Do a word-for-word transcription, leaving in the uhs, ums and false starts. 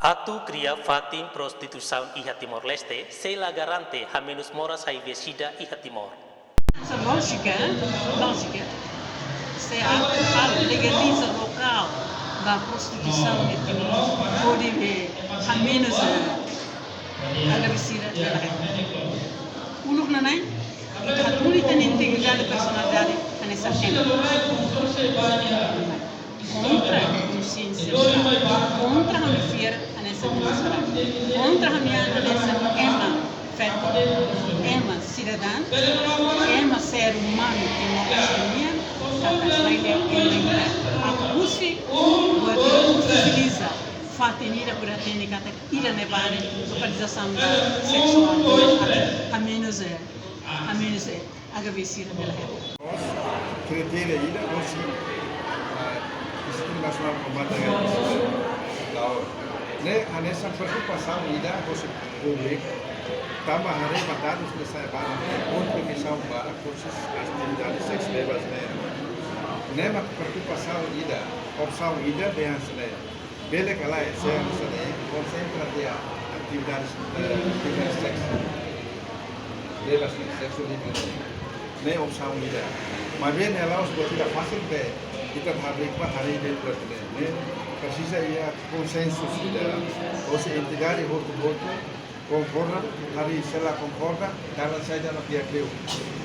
Atu kria fatin prostituisaun iha Timor-Leste, sei la garante hamenus moras HIV-SIDA iha Timor. Essa lógica, lógica, se atu fala legaliza lokál ba prostituisaun iha Timor, pode ver hamenus HIV-SIDA iha. Uluk nanain, ita hatún ita-nia integridade personalidade hanesan ema. Kontra konsiénsia, kontra ami fiar hanesan ema sira, kontra ami hanesan ema feto, ema sidadaun, ema ser umanu Timor-Leste nian, katak lae ema ida atu husi, buat ida atu utiliza fatin ida para hatene katak ida-ne'e ba lokalizasaun seksuál, hamenus, hamenus HIV-SIDA bele hetan. Kritéria ida hosi, ah, Institutu Nasionál Kombate HIV-SIDA. Lae, ne'e hanesan preokupasaun ida hosi públiku. Tanba haree ba dadus ne'e sai barak, kontribui barak hosi atividade seksu bebas ne'e. Ne'e mak preokupasaun ida, opsaun ida dehan sira bele ka lae, se hanesan ne'e, konsentra iha atividade, eh, atividade seksu bebas, seksu livre. Ne'e opsaun ida. Maibé ne'e la'ós buat ida fasil be ita haree ba haree de'it buat ne'e. Ne'e presiza iha konsensu ida. Hosi entidade hotu-hotu konkorda, haree se la konkorda, dalan saida mak di'ak liu.